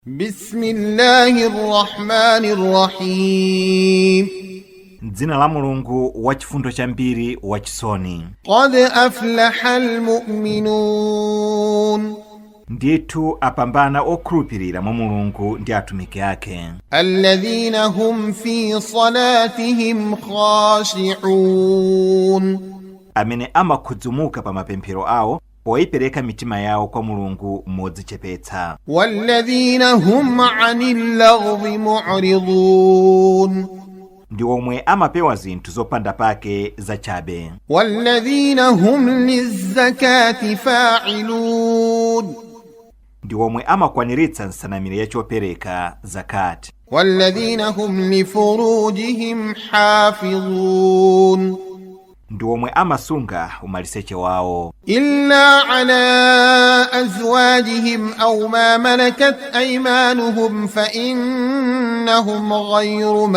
بسم الله الرحمن الرحيم. Dzina la Mulungu wachifundo chambiri, wachisoni. قد أفلح المؤمنون. Ndithu apambana okhulupirira mwa Mulungu ndi atumiki ake. الذين هم في صلاتهم خاشعون. Amene amakhudzumuka pa mapemphero awo poyipereka mitima yawo kwa Mulungu modzichepetsa. والذين هم عن اللغو معرضون. Ndi omwe amapewa zinthu zopanda pake zachabe. والذين هم للزكاة فاعلون. Ndi omwe amakwaniritsa nsanamira ya chopereka, zakati. والذين هم لفروجهم حافظون. Ndi omwe amasunga umaliseche wawo. إلا على أزواجهم أو ما ملكت أيمانهم فإنهم غير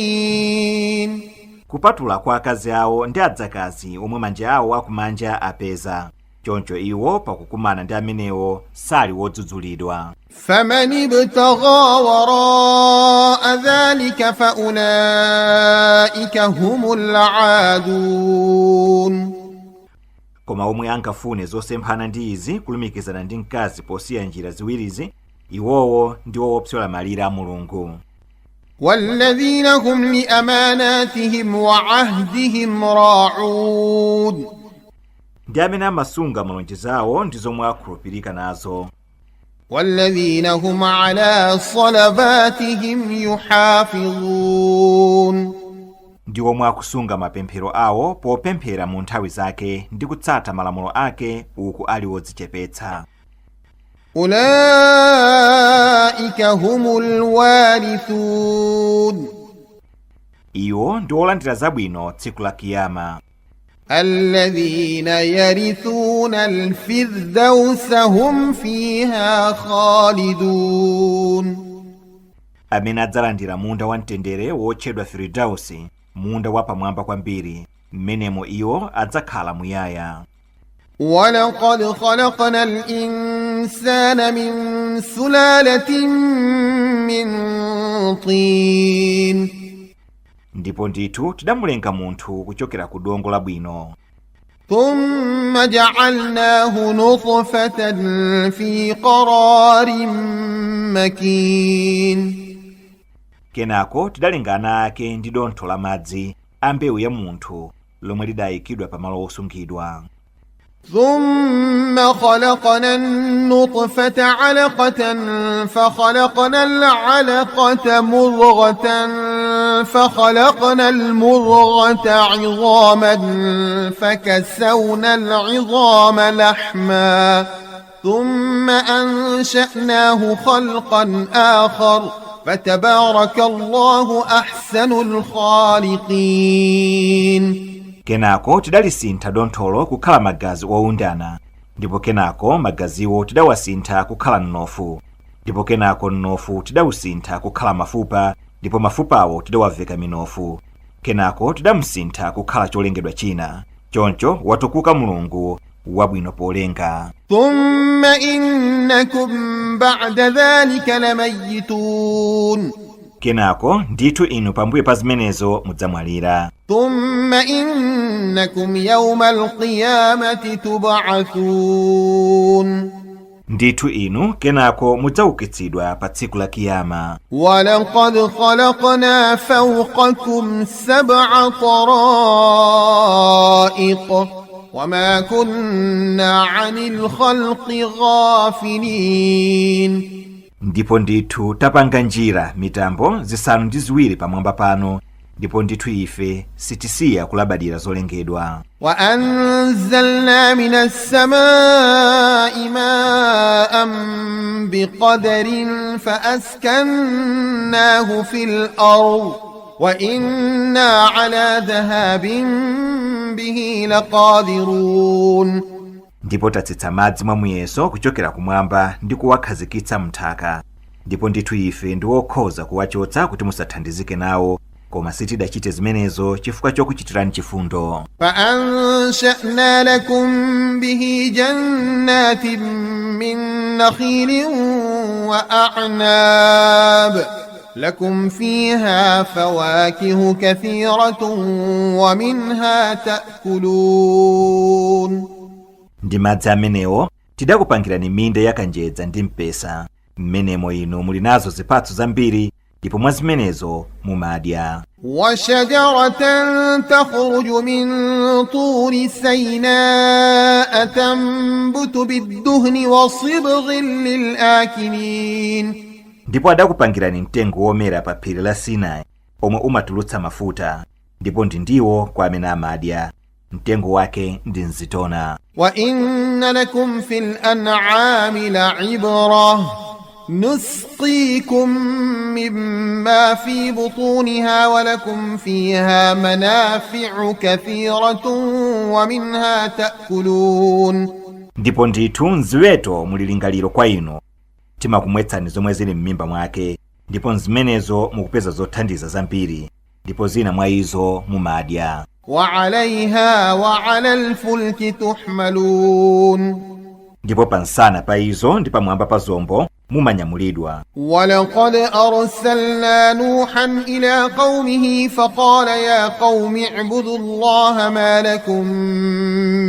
ملومين. Kupatula kwa akazi awo ndi adzakazi omwe manja awo akumanja apeza, choncho iwo pakukumana ndi amenewo sali wodzudzulidwa. فمن ابتغى وراء ذلك فأولئك هم العادون. Koma omwe angafune zosemphana ndi izi, kulumikizana ndi mkazi posiya njira ziwirizi, iwowo ndi owopsyola malire a Mulungu. والذين هم لأماناتهم وعهدهم راعون. Ndi amene amasunga malonjezo awo ndi zomwe akhulupirika nazo. والذين هم على صلواتهم يحافظون. Ndi omwe akusunga mapemphero awo popemphera mu nthawi zake ndi kutsata malamulo ake uku ali wodzichepetsa. أولئك هم الوارثون. Iwo ndi olandira zabwino tsiku la Kiyama. الذين يرثون الفردوس هم فيها خالدون. Amene adzalandira munda wamtendere wotchedwa Firidausi, munda wapamwamba kwambiri, mmenemo iwo adzakhala muyaya. ولقد خلقنا الإنسان من سلالة من طين. Ndipo ndithu tidamulenga munthu kuchokera ku dongo labwino. ثم جعلناه نطفة في قرار مكين. Kenako tidalenga ana ake ndi dontho la madzi a mbewu ya munthu lomwe lidayikidwa pamalo osungidwa. ثم خلقنا النطفة علقة، فخلقنا العلقة مضغة، فخلقنا المضغة عظاما، فكسونا العظام لحما، ثم أنشأناه خلقا آخر، فتبارك الله أحسن الخالقين. Kenako tidalisintha dontholo kukhala magazi owundana, ndipo kenako magaziwo tidawasintha kukhala mnofu, ndipo kenako mnofu tidawusintha kukhala mafupa, ndipo mafupawo tidawaveka minofu, kenako tidamusintha kukhala cholengedwa china. Choncho watukuka Mulungu, wabwino polenga. ثم إنكم بعد ذلك لميتون. Kenako ndithu inu pambuyo pa zimenezo mudzamwalira. ثم إنكم يوم القيامة تبعثون. Ndithu inu kenako mudzaukitsidwa pa tsiku la Kiyama. ولقد خلقنا فوقكم سبع طرائق وما كنا عن الخلق غافلين. Ndipo ndithu tapanga njira, mitambo zisanu ndi ziwiri pamwamba pano, ndipo ndithu ife sitisiya kulabadira zolengedwa. وأنزلنا من السماء ماء بقدر فأسكناه في الأرض، وإنا على ذهاب به لقادرون. Ndipo tatsitsa madzi mwa muyeso kuchokera kumwamba ndi kuwakhazikitsa mnthaka, ndipo ndithu ife ndi wokhoza kuwachotsa kuti musathandizike nawo, koma sitidachite zimenezo chifukwa chokuchitirani chifundo. فأنشأنا لكم به جنات من نخيل وأعناب لكم فيها فواكه كثيرة ومنها تأكلون. Ndi madzi amenewo tidakupangirani minda ya kanjedza ndi mpesa, mmenemo inu muli nazo zipatso zambiri, ndipo mwa zimenezo mumadya. وشجرة تخرج من طور سيناء تنبت بالدهن وصبغ للآكلين. Ndipo adakupangirani mtengo womera pa phiri la Sinai omwe umatulutsa mafuta, ndipo ndi ndiwo kwa amene amadya. Mtengo wake ndi mzitona. وإن لكم في الأنعام لعبرة نسقيكم مما في بطونها ولكم فيها منافع كثيرة ومنها تأكلون. Ndipo ndithu mziweto muli lingaliro kwa inu, timakumwetsani zomwe zili m'mimba mwake, ndipo mzimenezo mukupeza zothandiza zambiri, ndipo zina mwa izo mumadya. وعليها وعلى الفلك تحملون. Ndipo pansana pa izo ndi pamwamba pa zombo mumanyamulidwa. ولقد أرسلنا نوحا إلى قومه فقال يا قوم اعبدوا الله ما لكم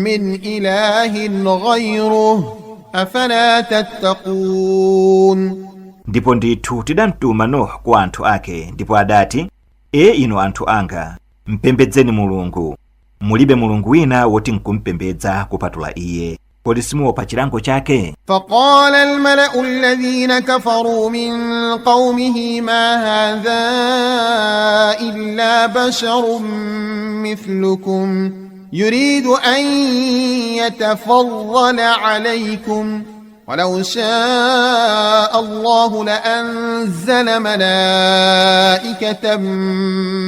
من إله غيره أفلا تتقون. Ndipo ndithu tidamtuma Nuhu kwa anthu ake, ndipo adati, e inu anthu anga, mpembedzeni Mulungu, mulibe mulungu wina woti nkumpembedza kupatula iye, kodi simuopa chilango chake? فقال الملأ الذين كفروا من قومه ما هذا إلا بشر مثلكم يريد أن يتفضل عليكم ولو شاء الله لأنزل ملائكة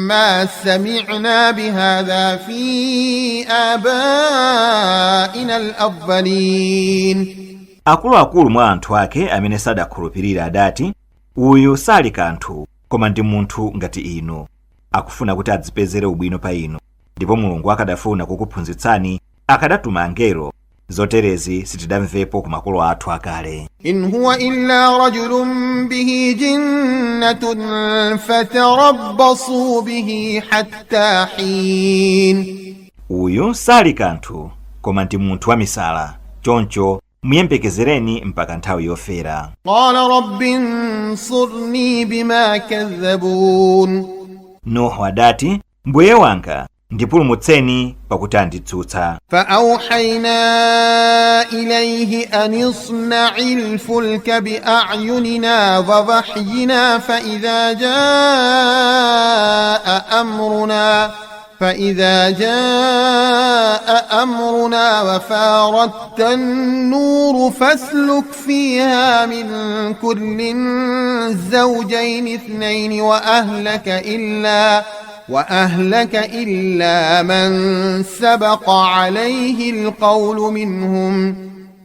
ما سمعنا بهذا في آبائنا الأولين. Akuluakulu mwa anthu ake amene sadakhulupirira adati, uyu sali kanthu koma ndi munthu ngati inu, akufuna kuti adzipezere ubwino pa inu, ndipo Mulungu akadafuna kukuphunzitsani akadatuma angelo. Zoterezi sitidamvepo ku makolo athu akale. إن هو إلا رجل به جنة فتربصوا به حتى حين. Uyu sali kanthu koma ndi munthu wamisala, choncho muyembekezereni mpaka nthawi yofera. قال رب انصرني بما كذبون. Nuhu adati, mbuye wanga ndipulumutseni pakuti anditsutsa. فأوحينا إليه أن اصنع الفلك بأعيننا ووحينا فإذا جاء أمرنا وفارت النور فاسلك فيها من كل زوجين اثنين وأهلك إلا من سبق عليه القول منهم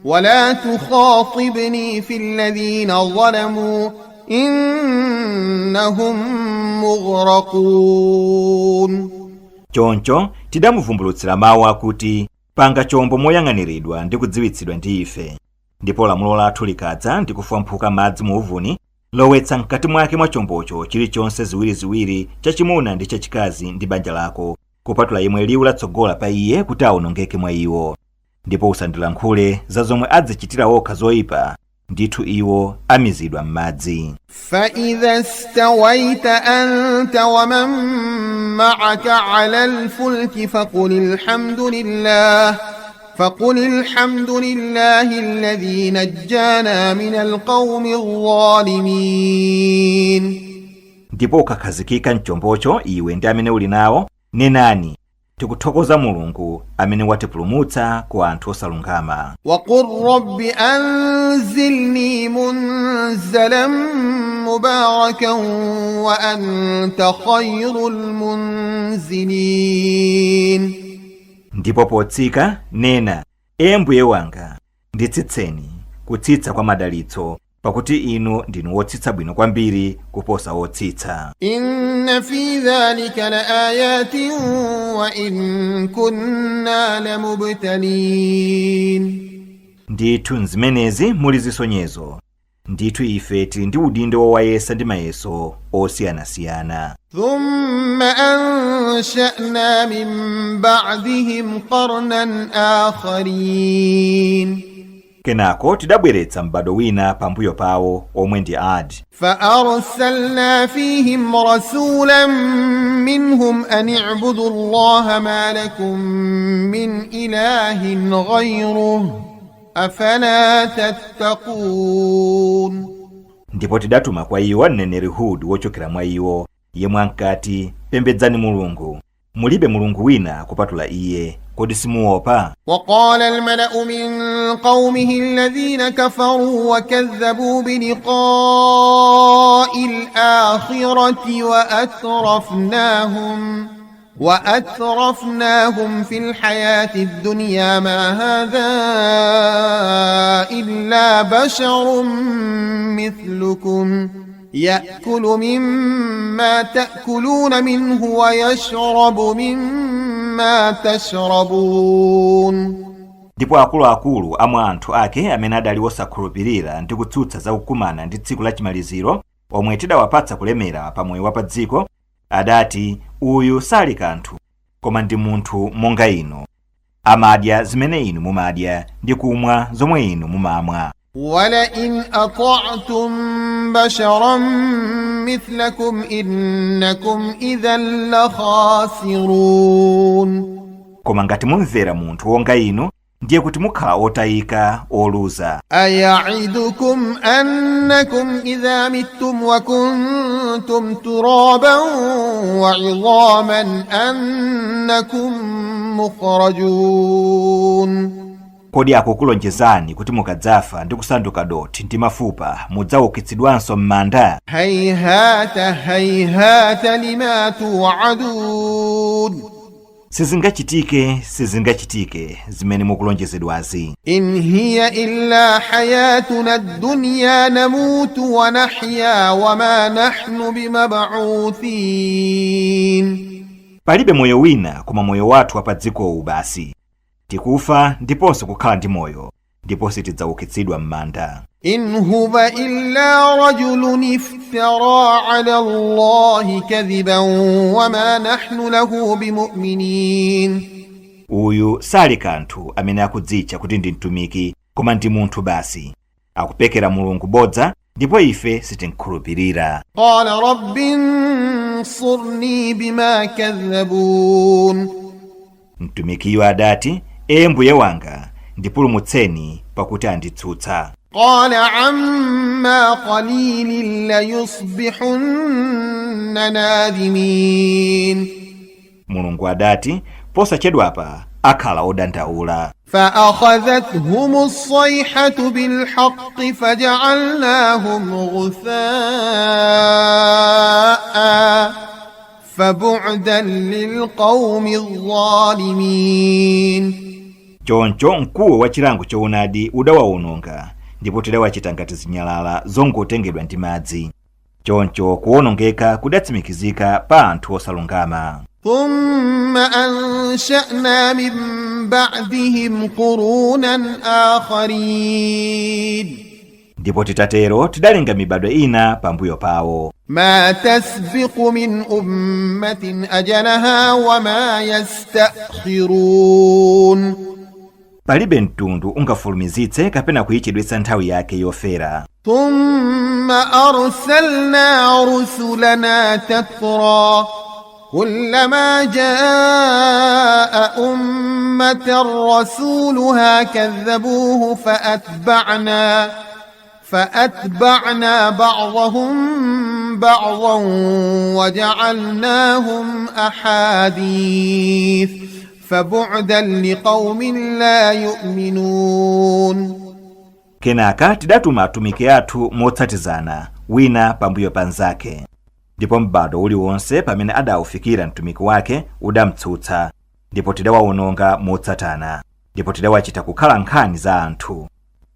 ولا تخاطبني في الذين ظلموا إنهم مغرقون. Choncho tidamuvumbulutsira mawu akuti, panga chombo moyang'aniridwa ndi kudziwitsidwa ndi ife, ndipo lamulo lathu likadza ndi kufumphuka madzi mu uvuni, lowetsa mkati mwake mwa chombocho chilichonse ziwiriziwiri, chachimuna ndi chachikazi ndi banja lako, kupatula yemwe liwu latsogola pa iye kuti awonongeke mwa iwo. Ndipo usandilankhule za zomwe adzichitira okha zoyipa, ndithu iwo amizidwa m'madzi. فإذا استويت أنت ومن معك على الفلك فقل الحمد لله الذي نجانا من القوم الظالمين. Ndipo ukakhazikika mchombocho iwe ndi amene uli nawo, nenani, tikuthokoza Mulungu amene watipulumutsa ku anthu osalungama. وقل رب أنزلني منزلا مباركا وأنت خير المنزلين. Ndipo potsika nena, e mbuye wanga, nditsitseni kutsitsa kwa madalitso, pakuti inu ndinu wotsitsa bwino kwambiri kuposa wotsitsa. إن في ذلك لآيات وإن كنا لمبتلين. Ndithu nzimenezi muli zisonyezo, Ndithu ife tili ndi udindo wowayesa ndi mayeso osiyanasiyana. ثم أنشأنا من بعدهم قرنا آخرين. Kenako tidabweretsa m'bado wina pambuyo pawo, omwe ndi Adi. فأرسلنا فيهم رسولا منهم أن اعبدوا الله ما لكم من إله غيره أفلا تتقون. Ndipo tidatuma kwa iwo mneneri Hud wochokera mwa iwo, yemwe ankati, pembedzani Mulungu, mulibe mulungu wina kupatula iye, kodi simuopa? وقال الملأ من قومه الذين كفروا وكذبوا بلقاء الآخرة وأترفناهم في الحياة الدنيا ما هذا إلا بشر مثلكم يأكل مما تأكلون منه ويشرب مما تشربون. Ndipo akuluakulu amwa anthu ake amene adali osakhulupirira ndi kutsutsa za kukumana ndi tsiku lachimaliziro, omwe tidawapatsa kulemera pamoyo wa pa dziko, adati, uyu sali kanthu koma ndi munthu monga inu, amadya zimene inu mumadya ndi kumwa zomwe inu mumamwa. ولئن أطعتم بشرا مثلكم إنكم إذا لخاسرون. Koma ngati mumvera munthu wonga inu, ndiye kuti mukhala otayika, oluza. أيعدكم أنكم إذا متم وكنتم ترابا وعظاما أنكم مخرجون. Kodi akukulonjezani kuti mukadzafa ndi kusanduka dothi ndi mafupa mudzaukitsidwanso m'manda? هيهات هيهات لما توعدون. Sizingachitike, sizingachitike zimene mukulonjezedwazi. إن هي إلا حياتنا الدنيا نموت ونحيا وما نحن بمبعوثين. Palibe moyo wina koma moyo wathu wa pa dzikowu basi. Tikufa ndiponso kukhala ndi moyo, ndipo sitidzaukitsidwa m'manda. إن هو إلا رجل افترى على الله كذبا وما نحن له بمؤمنين. Uyu sali kanthu amene akudzitcha kuti ndi mtumiki, koma ndi munthu basi, akupekera Mulungu bodza, ndipo ife sitinkhulupirira. قال رب انصرني بما كذبون. Mtumikiyo adati, Ee mbuye wanga, ndipulumutseni pakuti anditsutsa. قال عما قليل ليصبحن نادمين. Mulungu adati, posachedwapa akhala odandaula. فأخذتهم الصيحة بالحق فجعلناهم غثاء فبعدا للقوم الظالمين. Choncho mkuwo wa chilango choonadi udawawononga, ndipo tidawachita ngati zinyalala zongotengedwa ndi madzi. Choncho kuwonongeka kudatsimikizika pa anthu osalungama. ثم أنشأنا من بعدهم قرونا آخرين. Ndipo titatero tidalenga mibado ina pambuyo pawo. ما تسبق من أمة أجلها وما يستأخرون. Palibe mtundu ungafulumizitse kapena kuyichedwetsa nthawi yake yofera. ثم أرسلنا رسلنا تترى كلما جاء أمة رسولها كذبوه فأتبعنا بعضهم بعضا وجعلناهم أحاديث فبعدا لقوم لا يؤمنون. Kenaka tidatuma atumiki athu motsatizana, wina pambuyo panzake. Ndipo m'bado uliwonse pamene adawufikira mtumiki wake udamtsutsa, ndipo tidawawononga motsatana, ndipo tidawachita kukhala nkhani za anthu,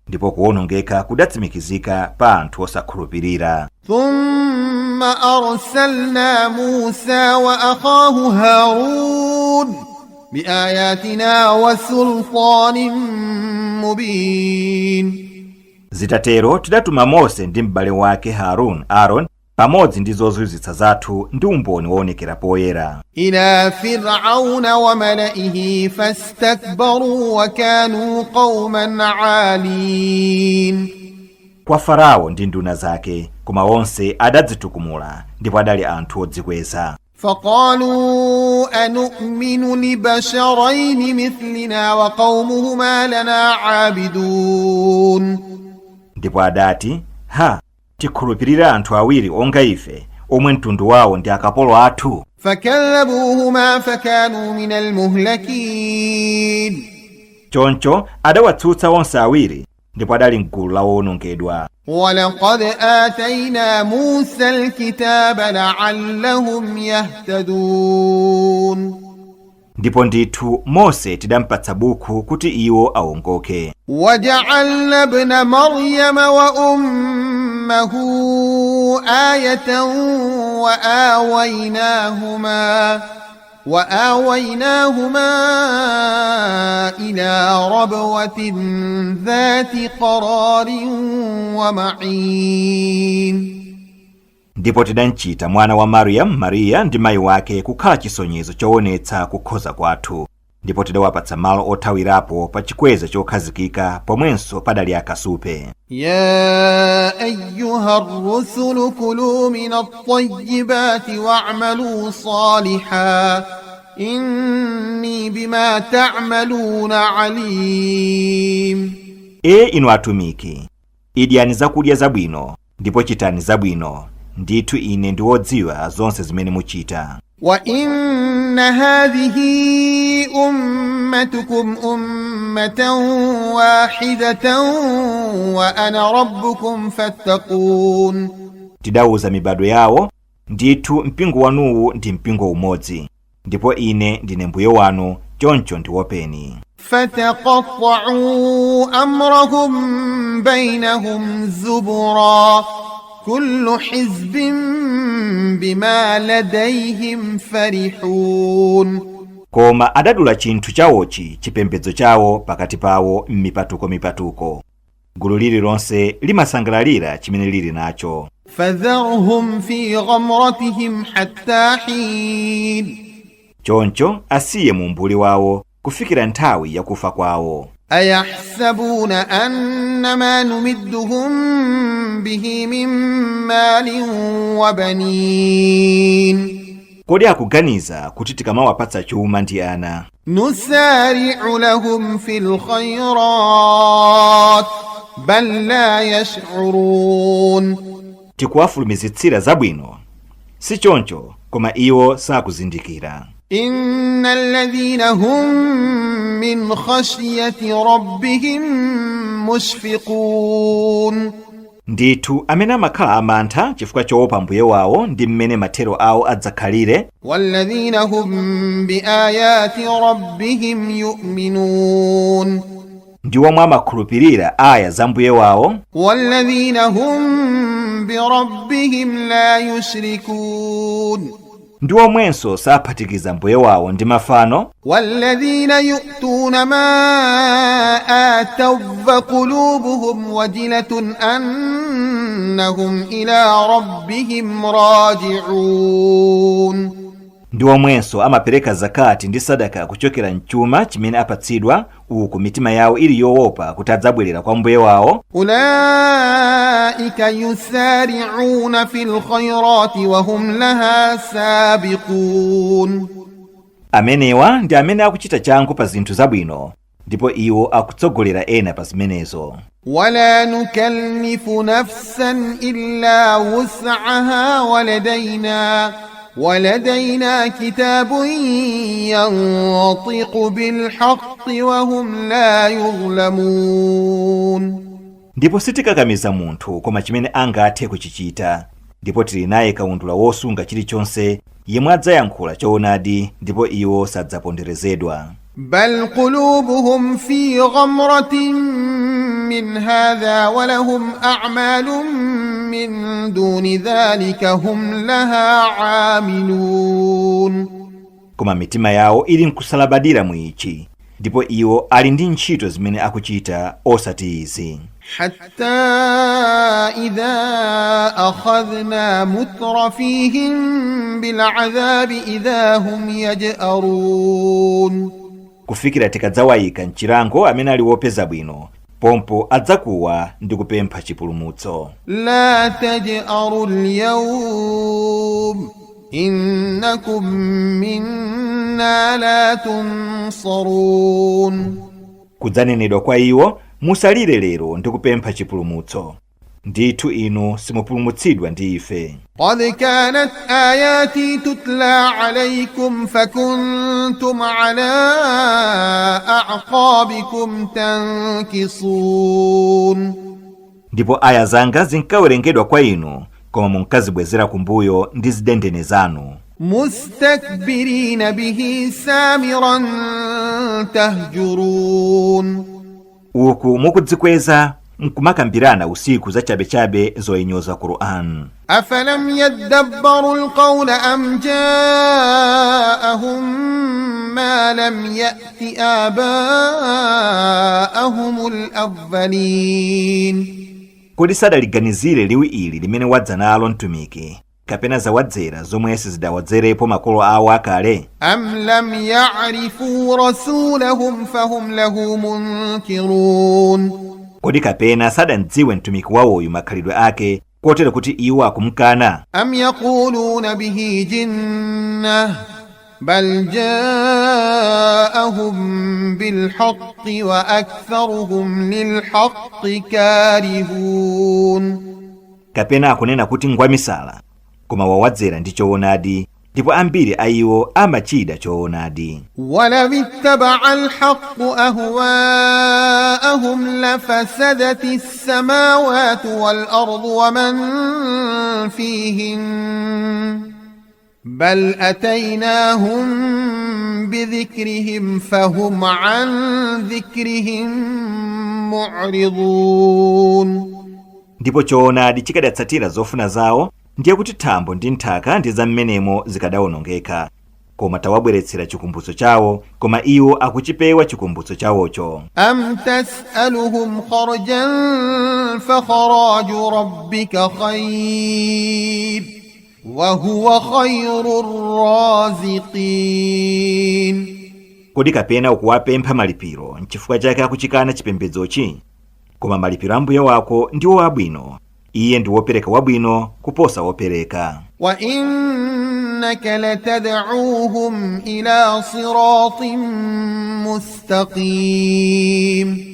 ndipo kuwonongeka kudatsimikizika pa anthu osakhulupirira. ثم أرسلنا موسى وأخاه هارون بآياتنا وسلطان مبين. Zitatero tidatuma Mose ndi m'bale wake Harun, Aaron, pamodzi ndi zozizwitsa zathu ndi umboni woonekera poyera. إلى فرعون وملئه فاستكبروا وكانوا قوما عالين. Kwa Farao ndi nduna zake, koma onse adadzitukumula ndipo adali anthu odzikweza. فقالوا أنؤمن لبشرين مثلنا وقومهما لنا عابدون. Ndipo adati, ha, tikhulupirira anthu awiri onga ife, omwe mtundu wawo ndi akapolo athu? فكذبوهما فكانوا من المهلكين. Choncho adawatsutsa onse awiri, ndipo adali mgulu la owonongedwa. ولقد آتينا موسى الكتاب لعلهم يهتدون. Ndipo ndithu Mose tidampatsa buku kuti iwo awongoke. وجعلنا ابن مريم وأمه آية وآويناهما إلى ربوة ذات قرار ومعين. Ndipo tidamchita mwana wa Mariyamu, Mariya, ndi mayi wake kukhala chisonyezo choonetsa kukhoza kwathu, ndipo tidawapatsa malo othawirapo pa chikweza chokhazikika pomwenso padali akasupe. يا أيها الرسل كلوا من الطيبات واعملوا صالحا إني بما تعملون عليم. E inu atumiki, idyani zakudya zabwino ndipo chitani zabwino, ndithu ine ndi wodziwa zonse zimene muchita. وإن هذه أمتكم أمة واحدة وأنا ربكم فاتقون. Tidawuza mibado yawo, ndithu mpingo wanuwu ndi mpingo umodzi, ndipo ine ndine mbuye wanu, choncho ndiwopeni. فتقطعوا أمرهم بينهم زبرا كل حزب بما لديهم فرحون. Koma adadula chinthu chawochi, chipembedzo chawo, pakati pawo m'mipatuko-mipatuko. Gulu lililonse limasangalalira chimene lili nacho. فذرهم في غمرتهم حتى حين. Choncho asiye mu umbuli wawo kufikira nthawi yakufa kwawo. أيحسبون أن ما نمدهم به من مال وبنين. Kodi akuganiza kuti tikamawapatsa chuma ndi ana, نسارع لهم في الخيرات بل لا يشعرون. Tikuwafulumizitsira zabwino? Si choncho, koma iwo sakuzindikira. إن الذين هم من خشية ربهم مشفقون. Ndithu amene amakhala amantha chifukwa choopa mbuye wawo ndi mmene mathero awo adzakhalire, والذين هم بآيات ربهم يؤمنون. Ndi omwe amakhulupirira aya za mbuye wawo, والذين هم بربهم لا يشركون. Ndi omwenso saphatikiza mbuye wawo ndi mafano, والذين يؤتون ما آتوا وقلوبهم وجلة أنهم إلى ربهم راجعون. Ndi omwenso amapereka zakati ndi sadaka kuchokera mchuma chimene apatsidwa, uku mitima yawo ili yoopa kuti adzabwerera kwa mbuye wawo, أولئك يسارعون في الخيرات وهم لها سابقون. Amenewa ndi amene akuchita changu pa zinthu zabwino, ndipo iwo akutsogolera ena pa zimenezo. ولا نكلف نفسا إلا وسعها ولدينا كتاب ينطق بالحق وهم لا يظلمون. Ndipo sitikakamiza munthu koma chimene angathe kuchichita, ndipo tili naye kaundula wosunga chilichonse yemwe adzayankhula choonadi, ndipo iwo sadzaponderezedwa. بل قلوبهم في غمرة من هذا ولهم أعمال من دون ذلك هم لها عاملون. Koma mitima yawo ili nkusalabadira mu ichi, Ndipo iwo ali ndi ntchito zimene akuchita osati izi. حتى إذا أخذنا مترفيهم بالعذاب إذا هم يجأرون. Kufikira tikadzawayika mchilango amene ali wopeza bwino, pompo adzakuwa ndi kupempha chipulumutso. لا تجأروا اليوم إنكم منا لا تنصرون. Kudzanenedwa kwa iwo, musalire lero ndi kupempha chipulumutso, ndithu inu simupulumutsidwa ndi ife. قد كانت آياتي تتلى عليكم فكنتم على أعقابكم تنكصون. Ndipo aya zanga zinkawerengedwa kwa inu, koma munkazibwezera kumbuyo ndi zidendene zanu. مستكبرين به سامرا تهجرون. Uku mukudzikweza nkumakambirana usiku zachabechabe zoyinyoza Qur'an. أفلم يدبروا القول أم جاءهم ما لم يأت آباءهم الأولين؟ Kodi sadaliganizire liwu ili limene wadza nalo mtumiki, kapena zawadzera zomwe sizidawadzerepo makolo awo akale? أم لم يعرفوا رسولهم فهم له منكرون؟ Kodi kapena sadandziwe mtumiki wawoyu makhalidwe ake, kotero kuti iwo akumkana? أم يقولون به جنة بل جاءهم بالحق وأكثرهم للحق كارهون. Kapena akunena kuti ngwamisala, koma wawadzera ndi choonadi, ndipo ambiri a iwo amachida choonadi. ولو اتبع الحق أهواءهم لفسدت السماوات والأرض ومن فيهن بل أتيناهم بذكرهم فهم عن ذكرهم معرضون. Ndipo choonadi chikadatsatira zofuna zawo, ndiye kuti thambo ndi nthaka ndi zam'menemo zikadawonongeka. Koma tawabweretsera chikumbutso chawo, koma iwo akuchipewa chikumbutso chawocho. أم تسألهم خرجا فخراج ربك خير وهو خير الرازقين. Kodi kapena ukuwapempha malipiro, nchifukwa chake akuchikana chipembedzochi? Koma malipiro a mbuye wako ndiwo abwino, iye ndi wopereka wabwino kuposa wopereka. وإنك لتدعوهم إلى صراط مستقيم.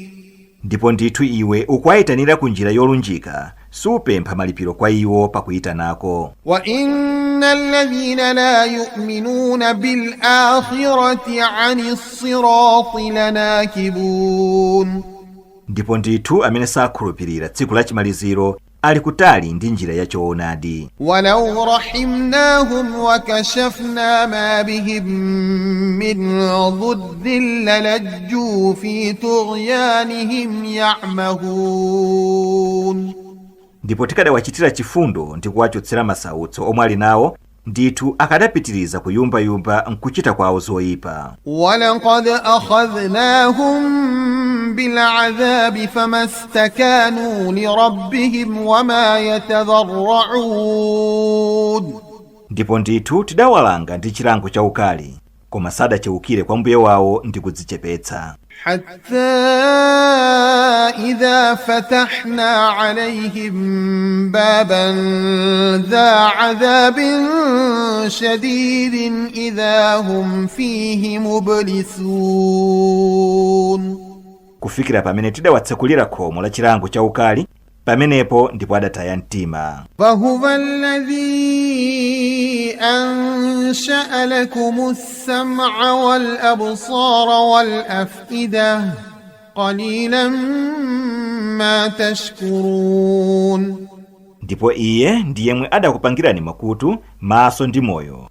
Ndipo ndithu iwe ukuwayitanira ku njira yolunjika, supempha malipiro kwa iwo pakuyitanako. وإن الذين لا يؤمنون بالآخرة عن الصراط لناكبون. Ndipo ndithu amene sakhulupirira tsiku lachimaliziro ali kutali ndi njira ya choonadi. ولو رحمناهم وكشفنا ما بهم من ضر للجوا في طغيانهم يعمهون. Ndipo tikadawachitira chifundo ndi kuwachotsera masautso omwe ali nawo, ndithu akadapitiriza kuyumbayumba nkuchita kwawo zoyipa. ولقد أخذناهم بالعذاب فما استكانوا لربهم وما يتضرعون. Ndipo ndithu tidawalanga ndi chilango chaukali, koma sadachewukire kwa mbuye wawo ndi kudzichepetsa. حتى إذا فتحنا عليهم بابا ذا عذاب شديد إذا هم فيه مبلسون. Kufikira pamene tidawatsekulira khomo la chilango chaukali, pamenepo ndipo adataya mtima. فهو الذي أنشأ لكم السمع والأبصار والأفئدة قليلا ما تشكرون. Ndipo iye ndi yemwe adakupangirani makutu, maso ndi moyo,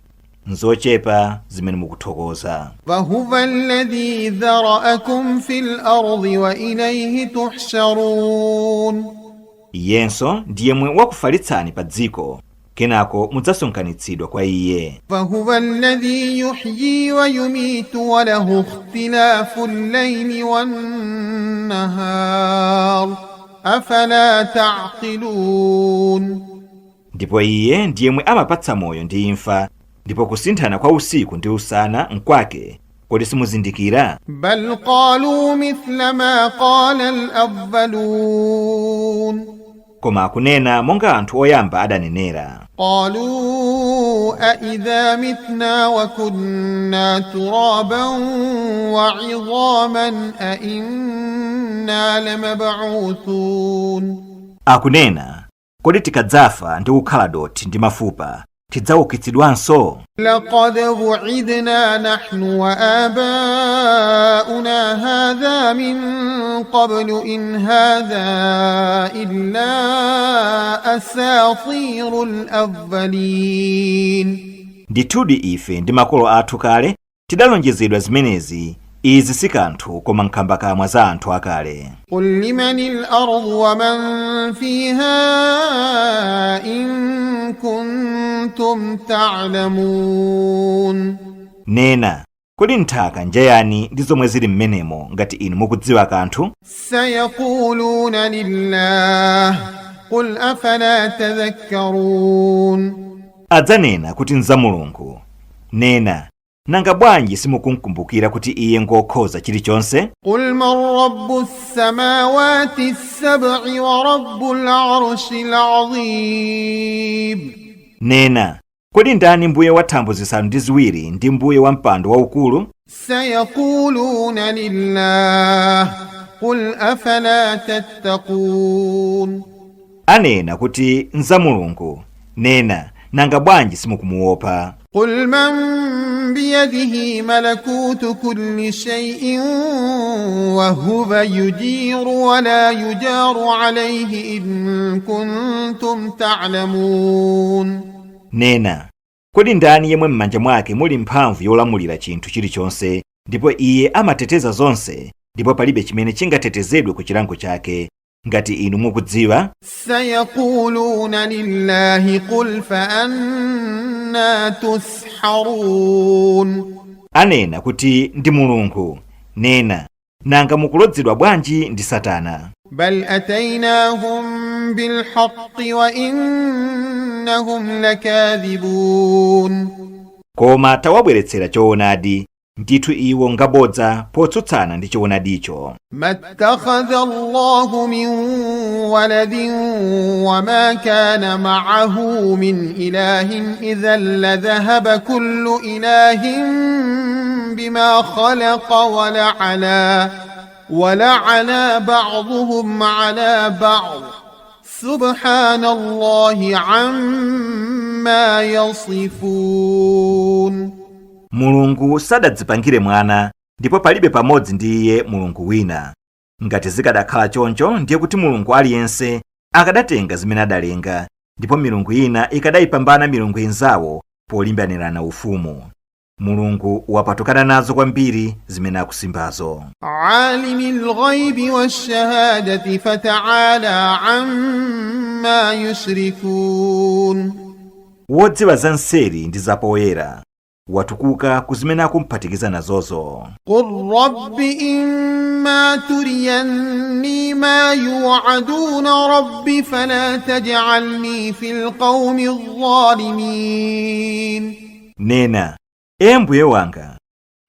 nzochepa zimene mukuthokoza. وهو الذي ذرأكم في الأرض وإليه تحشرون. Iyenso ndi yemwe wakufalitsani pa dziko, Kenako mudzasonkhanitsidwa kwa Iye. فهو الذي يحيي ويميت وله اختلاف الليل والنهار أفلا تعقلون. Ndipo Iye ndi yemwe amapatsa moyo ndi imfa, ndipo kusinthana kwa usiku ndi usana nkwake. Kodi simuzindikira? بل قالوا مثل ما قال الأولون. Koma akunena monga anthu oyamba adanenera. قالوا أإذا متنا وكنا ترابا وعظاما أإنا لمبعوثون. Akunena, kodi tikadzafa ndi kukhala dothi ndi mafupa, tidzaukitsidwanso? لقد وعدنا نحن وآباؤنا هذا من قبل إن هذا إلا أساطير الأولين. Ndithudi ife ndi makolo athu kale tidalonjezedwa zimenezi. Izi si kanthu koma nkhambakamwa za anthu akale. قل لمن الأرض ومن فيها إن كنتم تعلمون. Nena, kodi nthaka njayani ndi zomwe zili m'menemo ngati inu mukudziwa kanthu? سيقولون لله قل أفلا تذكرون. Adzanena kuti nza Mulungu. Nena, nanga bwanji simukumkumbukira kuti Iye ngokhoza chilichonse? قل من رب السماوات السبع ورب العرش العظيم. Nena, kodi ndani mbuye wa thambo zisanu ndi ziwiri ndi mbuye wa mpando waukulu? سيقولون لله قل أفلا تتقون. Anena kuti nza Mulungu. Nena, nanga bwanji simukumuopa? قل من بيده ملكوت كل شيء وهو يجير ولا يجار عليه إن كنتم تعلمون. Nena, kodi ndani yemwe m'manja mwake muli mphamvu yolamulira chinthu chilichonse, ndipo iye amateteza zonse, ndipo palibe chimene chingatetezedwe ku chilango chake, ngati inu mukudziwa? سيقولون لله قل فأنا تسحرون. Anena kuti ndi Mulungu. Nena, nanga mukulodzedwa bwanji ndi Satana? بل أتيناهم بالحق وإنهم لكاذبون. Koma tawabweretsera choonadi, ndithu iwo ngabodza potsutsana ndi choonadicho. ما اتخذ الله من ولد وما كان معه من إله إذا لذهب كل إله بما خلق ولعلى بعضهم على بعض سبحان الله عما يصفون. Mulungu sadadzipangire mwana, ndipo palibe pamodzi ndi iye Mulungu wina. Ngati zikadakhala choncho, ndiye kuti Mulungu aliyense akadatenga zimene adalenga, ndipo milungu ina ikadayipambana milungu inzawo polimbanirana ufumu. Mulungu wapatukana nazo kwambiri zimene akusimbazo. عالم الغيب والشهادة فتعالى عما يشركون. Wodziwa za nseri ndi zapoyera, watukuka ku zimene akumpatikiza nazozo. قل رب إما تريني ما يوعدون رب فلا تجعلني في القوم الظالمين. Nena, e mbuye wanga,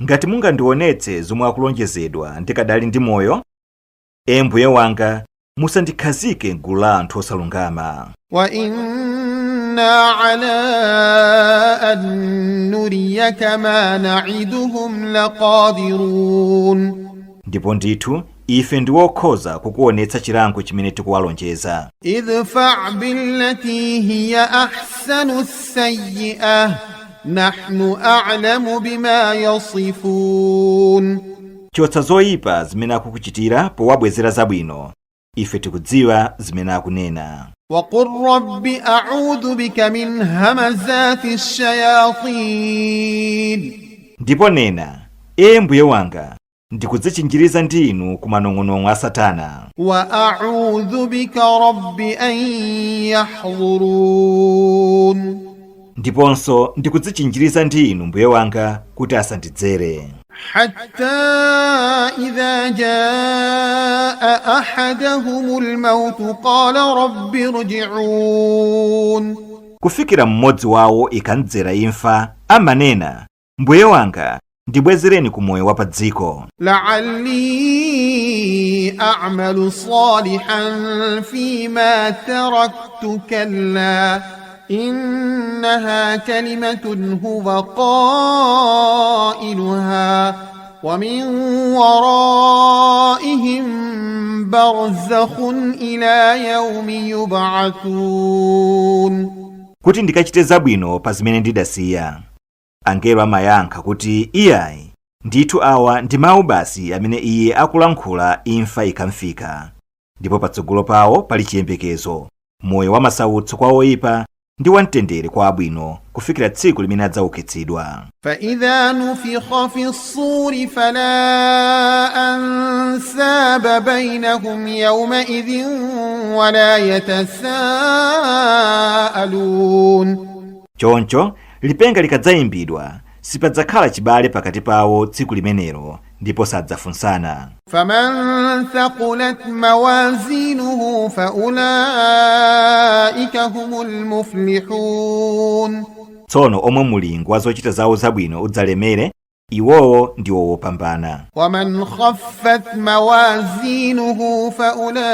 ngati mungandionetse zomwe akulonjezedwa ndikadali ndi moyo, e mbuye wanga, musandikhazike m'gulu la anthu osalungama. وإنا على أن نريك ما نعدهم لقادرون. Ndipo ndithu ife ndi wokhoza kukuonetsa chilango chimene tikuwalonjeza. ادفع بالتي هي أحسن السيئة نحن أعلم بما يصفون. Chotsa zoyipa zimene akukuchitira powabwezera zabwino, ife tikudziwa zimene akunena. وقل رب أعوذ بك من همزات الشياطين. Ndipo nena, e mbuye wanga, ndikudzichinjiriza ndi inu ku manong'onong'o a Satana. وأعوذ بك رب أن يحضرون. Ndiponso ndikudzichinjiriza ndi inu Mbuye wanga kuti asandidzere. حتى إذا جاء أحدهم الموت قال رب ارجعون. Kufikira mmodzi wawo ikamdzera imfa, amanena, Mbuye wanga, ndibwezereni ku moyo wa pa dziko. لعلي أعمل صالحا فيما تركت كلا إنها كلمة هو قائلها ومن ورائهم برزخ إلى يوم يبعثون. Kuti ndikachite zabwino pa zimene ndidasiya. Angelo amayankha kuti, iyayi, ndithu awa ndi mawu basi amene iye akulankhula imfa ikamfika. Ndipo patsogolo pawo pali chiyembekezo, moyo wa masautso kwa oyipa ndi wamtendere kwa abwino kufikira tsiku limene adzaukitsidwa. فإذا نفخ في الصور فلا أنساب بينهم يومئذ ولا يتساءلون. Choncho lipenga likadzayimbidwa, sipadzakhala chibale pakati pawo tsiku limenelo ndipo sadzafunsana. فمن ثقلت موازينه فأولئك هم المفلحون. Tsono omwe mulingo wa zochita zawo zabwino udzalemere, iwowo ndiwo wopambana. ومن خفت موازينه فأولئك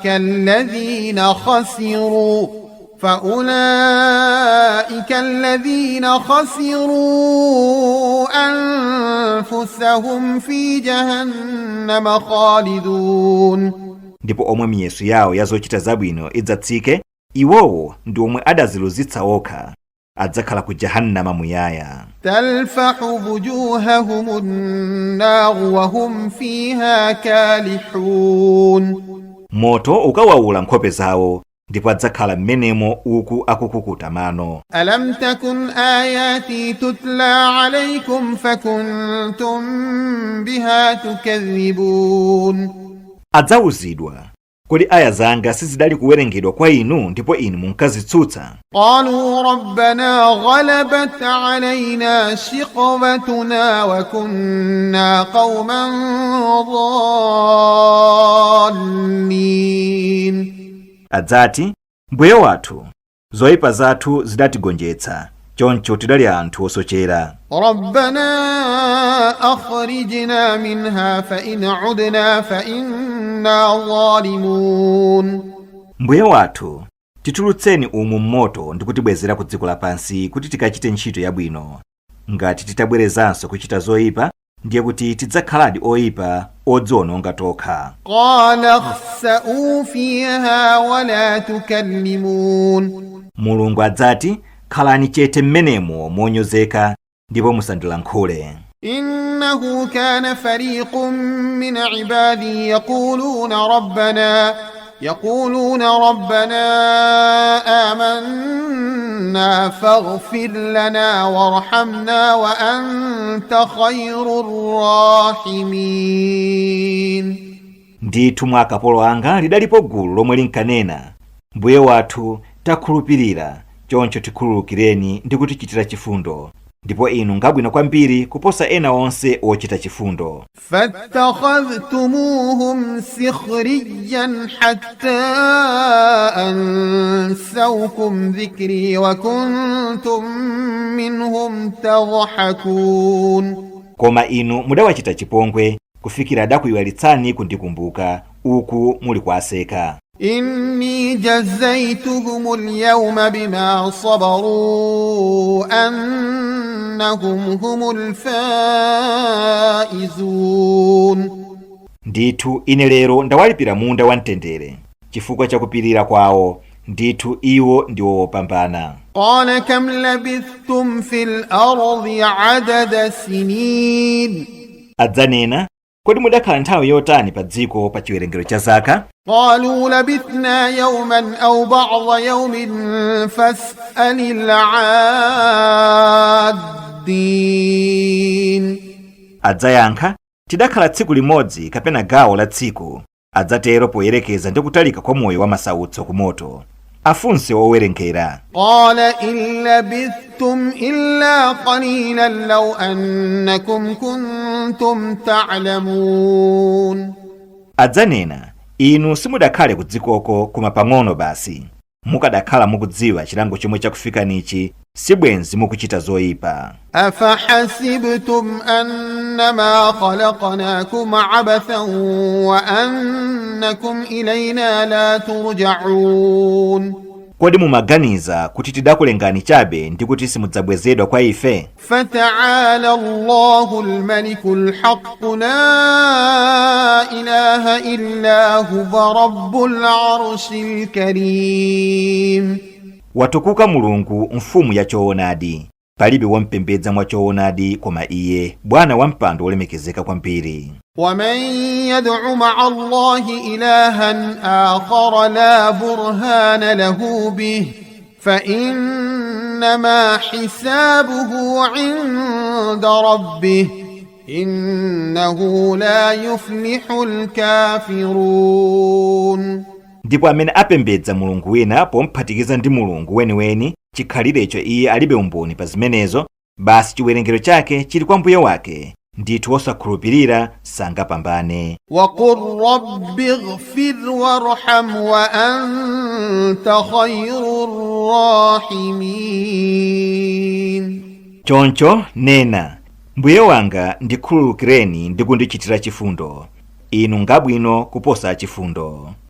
الذين خسروا أنفسهم في جهنم خالدون. Ndipo omwe miyeso yawo ya zochita zabwino idzatsike, iwowo ndi omwe adaziluzitsa okha, adzakhala ku jahannama muyaya. تلفح وجوههم النار وهم فيها كالحون. Moto ukawawula nkhope zawo, ndipo adzakhala m'menemo uku akukukuta mano. ألم تكن آياتي تتلى عليكم فكنتم بها تكذبون. Adzawuzidwa, kodi aya zanga sizidali kuwerengedwa kwa inu ndipo inu munkazitsutsa? قالوا ربنا غلبت علينا شقوتنا وكنا قوما ضالين. Adzati, Mbuye wathu, zoyipa zathu zidatigonjetsa, choncho tidali anthu osochera. ربنا أخرجنا منها فإن عدنا فإنا ظالمون. Mbuye wathu, titulutseni umu m'moto ndi kutibwezera ku dziko lapansi kuti tikachite ntchito yabwino. Ngati titabwerezanso kuchita zoyipa, ndiye kuti tidzakhaladi oyipa odziwononga tokha. قال اخسأوا فيها ولا تكلمون. Mulungu adzati, khalani chete m'menemo monyozeka ndipo musandilankhule. إنه كان فريق من عبادي يقولون ربنا آمنا فاغفر لنا وارحمنا وأنت خير الراحمين. Ndithu mwa akapolo anga lidalipo gulu lomwe linkanena, Mbuye wathu, takhulupirira, choncho tikhululukireni ndi kutichitira chifundo, ndipo inu ngabwino kwambiri kuposa ena onse ochita chifundo. فاتخذتموهم سخريا حتى أنسوكم ذكري وكنتم منهم تضحكون. Koma inu mudawachita chipongwe kufikira adakuyiwalitsani kundikumbuka uku muli kuaseka. إني جزيتهم اليوم بما صبروا أنهم هم الفائزون. Ndithu ine lero ndawalipira munda wamtendere chifukwa cha kupirira kwawo, ndithu iwo ndiwo wopambana. قال كم لبثتم في الأرض عدد سنين. Adzanena, kodi mudakhala nthawi yotani pa dziko pa chiwerengero cha zaka? قالوا لبثنا يوما أو بعض يوم فاسأل العادين. Adzayankha, tidakhala tsiku limodzi kapena gawo la tsiku. Adzatero poyerekeza ndi kutalika kwa moyo wa masautso ku moto. Afunse owerengera. قال إن لبثتم إلا قليلا لو أنكم كنتم تعلمون. Adzanena, inu simudakhale ku dzikoko koma pang'ono basi. Mukadakhala mukudziwa chilango chomwe chakufikanichi, sibwenzi mukuchita zoyipa. أفحسبتم أنما خلقناكم عبثا وأنكم إلينا لا ترجعون. Kodi mumaganiza kuti tidakulengani chabe ndi kuti simudzabwezedwa kwa ife? فتعالى الله الملك الحق لا إله إلا هو رب العرش الكريم. Watukuka Mulungu, mfumu ya choonadi. Palibe wompembedza mwa choonadi koma iye, bwana wa mpando wolemekezeka kwambiri. ومن يدع مع الله إلها آخر لا برهان له به فإنما حسابه عند ربه إنه لا يفلح الكافرون. Ndipo amene apembedza mulungu wina pomphatikiza ndi Mulungu weniweni, chikhalirecho iye alibe umboni pa zimenezo, basi chiwerengero chake chili kwa mbuye wake. Ndithu wosakhulupirira sangapambane. وقل رب اغفر وارحم وأنت خير الراحمين. Choncho nena, mbuye wanga, ndikhululukireni ndi kundichitira chifundo. Inu ngabwino kuposa achifundo.